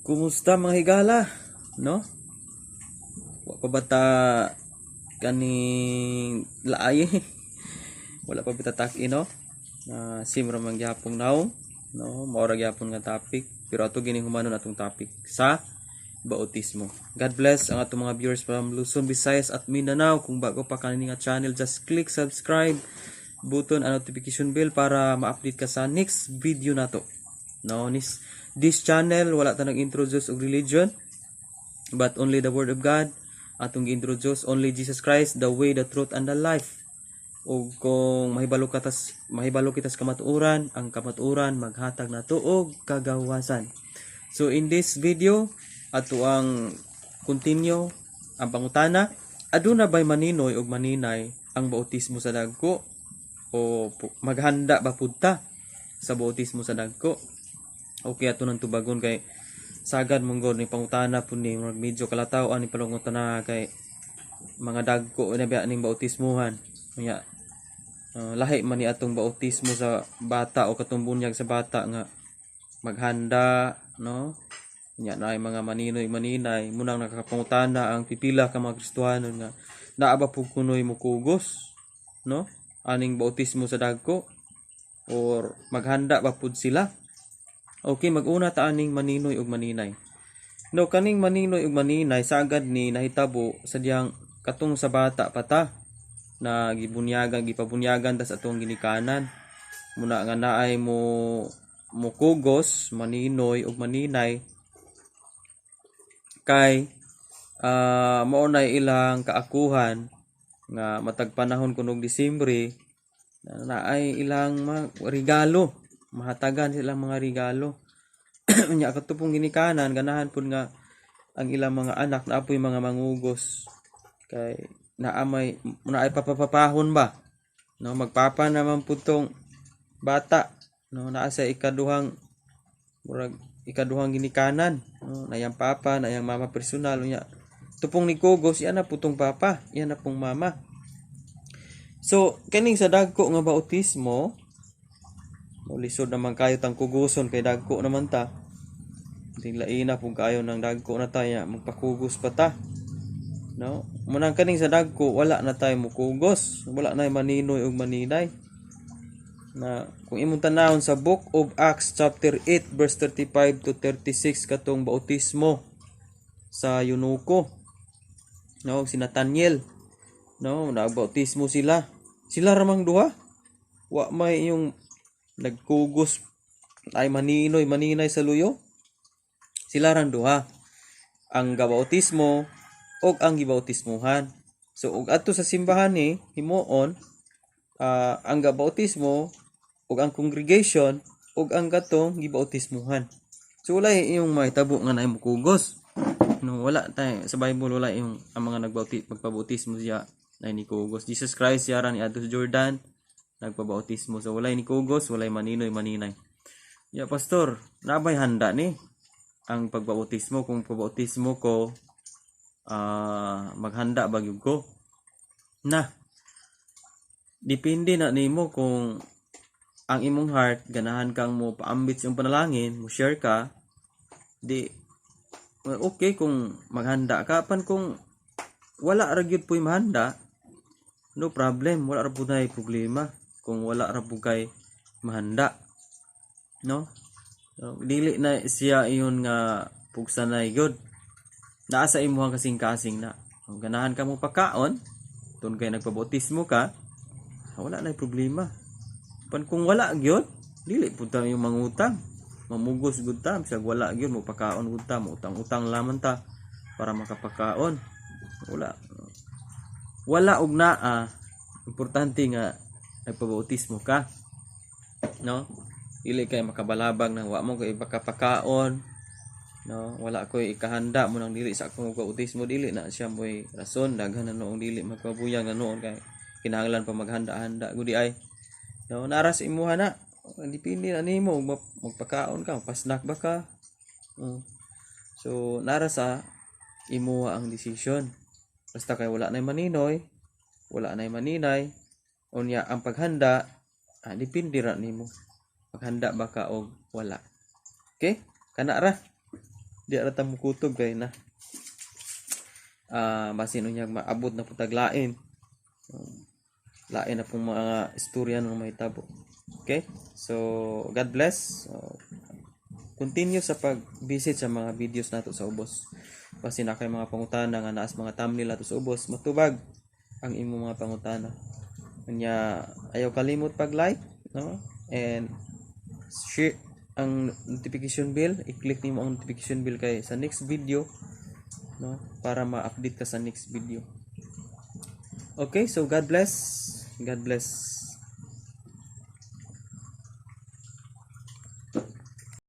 Kumusta, mga higala? No? Wa pa ba ta kaning laay? Wala pa bita taki, no? Na sim ra man gyapon naong, no? Mao ra gyapon nga topic, pero ato gini humanon atong topic sa bautismo. God bless ang atong mga viewers from Luzon, Visayas at Mindanao. Kung bago pa kani nga channel, just click subscribe button and notification bell para ma-update ka sa next video nato. No, this channel, wala ta nag-introduce og religion but only the word of God atong gi-introduce, only Jesus Christ, the way, the truth and the life. O kung mahibalo kita sa kamatuoran, ang kamatuoran maghatag nato og kagawasan. So in this video, ato ang continue ang pangutana: aduna bay maninoy og maninay ang bautismo sa dagko o maghanda ba pud ta sa bautismo sa dagko? Okay, ato nang tubagon kay sagad mong god ni pangutana pud ni, murag medyo kalataw-an ni pangutana kay mga dagko na biya ning bautismuhan. Unya lahi man ni atong bautismo sa bata o katong bunyag sa bata nga maghanda, no? Nya naay mga maninoy maninay, munang nakakapangutana ang pipila ka mga Kristohanon nga naa ba pud kunoy mukugos, no, aning bautismo sa dagko or maghanda ba pud sila? Okay, mag-una ta aning maninoy ug maninay. No, kaning maninoy ug maninay, sagad ni nahitabo sa diyang katong sa bata pa ta na gibunyagan, gipabunyagan ta sa atong ginikanan. Muna nga naay mo mukugos, maninoy ug maninay kay mao na ilang kaakuhan nga matag panahon kunog Disyembre na naay ilang mga regalo, mahatagan silang mga regalo. Unya kato pong ginikanan, ganahan pud nga ang ilang mga anak naa poy mga mangugos kay naa may naay papapapahon ba, no? Magpapa naman pud tong bata, no? Naa sa ikaduhang, murag ikaduhang ginikanan, no? Nayang papa, nayang mama personal. Unya tupong ni kugos, yan na putong papa, yan na pong mama. So kaning sa dagko nga bautismo mo, lisod naman kayo tang kuguson kay dagko naman ta. Laina pud kayo ng dagko na tayo, magpakugos pa ta, no? Munang kaning sa dagko, wala na tayo mukugos, wala na maninoy ug maninay. Na kung imong tanawon sa Book of Acts chapter 8 verse 35 to 36, katong bautismo sa Eunuko, no, si Nathaniel, no? Nagbautismo sila, sila ramang duha, wa may yung nagkugos ay maninoy maninay sa luyo. Sila rang duha ang gabautismo og ang gibautismuhan. So ug adto sa simbahan ni himuon, ang gabautismo ug ang congregation ug ang katong gibautismuhan. So wala yung mahitabo nga naay mukugos, no? Wala tayo sa Bible, wala yung ang mga magpabautismo siya na ni kugos. Jesus Christ siya ra ni adto sa Jordan, nagpabautismo. So walay ni kugos, walay maninoy maninay. Ya, pastor, nabay handa ni ang pagbautismo? Kung pabautismo ko, maghanda ba gyud ko? Na depende na nimo. Kung ang imong heart ganahan kang mo paambit sa imong panalangin, mo share ka, di okay kung maghanda ka. Pan kung wala ra gyud po'y mahanda, no problem, wala ra pud nay problema kung wala ra pud kay mahanda, no? So, dili na siya iyon nga pugsanay gyud, naa sa imuhang kasing-kasing na. Kung ganahan ka mo pakaon tun kay nagpabautismo ka, wala na problema. Pan kung wala gyud, dili pud ta yung mangutang, mamugos gud ta. Bisag wala gyud, mo pakaon gud ta, mo utang-utang lamang ta para makapakaon. Wala, wala og naa, importante nga nagpabautismo ka, no? Dili kay makabalabag nang wa mo kay ipakapakaon, no? Wala koy ikahanda mo nang dili sa akong bautismo. Dili na siya mo'y rason. Daghan na noong dili magpabuyang na noon kay kinahanglan pa maghanda-handa gudi ay, no? Nara sa imuha na, depende na nimo magpakaon ka, pasnak ba ka. So nara sa imuha ang desisyon, basta kay wala na maninoy, wala na maninay. Unya ang paghanda, depende ra nimo maghanda ba ka og wala. Okay, kana ra. Di ra ta mukutog kay na. Ah, basin unyag maabot na pud tag lain. Lain na pong mga istorya nang mahitabo. Okay? So, God bless. So, continue sa pag-visit sa mga videos nato sa ubos. Basin naa kay mga pangutana nga naas mga thumbnail nato sa ubos, matubag ang imong mga pangutana. Unya, ayaw kalimot pag-like, no? And share ang notification bell, i-click nimo ang notification bell kay sa next video, no, para ma-update ka sa next video. Okay, so God bless. God bless.